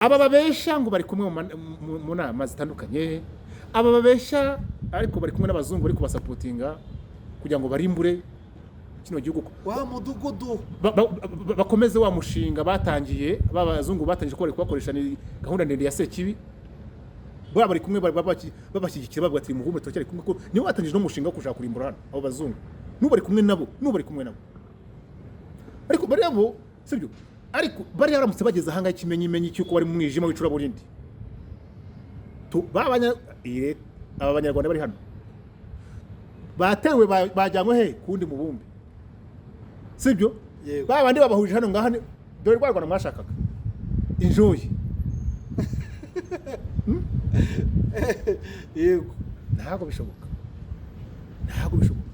Aba babeshya ngo bari kumwe mu nama zitandukanye, aba babeshya ariko bari kumwe n'abazungu bari kubasupportinga kugira ngo barimbure kino gihugu. Wa mudugudu. Bakomeze wa mushinga batangiye, ba bazungu batangije ko bari kubakoresha, ni gahunda ndende ya Sekibi. Buriya bari kumwe, babashyigikira, bavuga ati: "Muhumure, turacyari kumwe," ko nibo batangije n'umushinga wo gushaka kurimbura hano. Abo bazungu n'ubu bari kumwe nabo, n'ubu bari kumwe nabo. Ariko bariya bo sibyo, ariko bariya baramutse bageze ahangaha, ikimenyimenyi cy'uko bari mu mwijima w'icuraburindi, aba banyarwanda bari hano batewe, bajyanywe he ku wundi mubumbe, sibyo? Yego. Ba bandi babahurije hano ngaha, dore rwa Rwanda mwashakaga, enjoy. Yego. Ntabwo bishoboka, ntabwo bishoboka.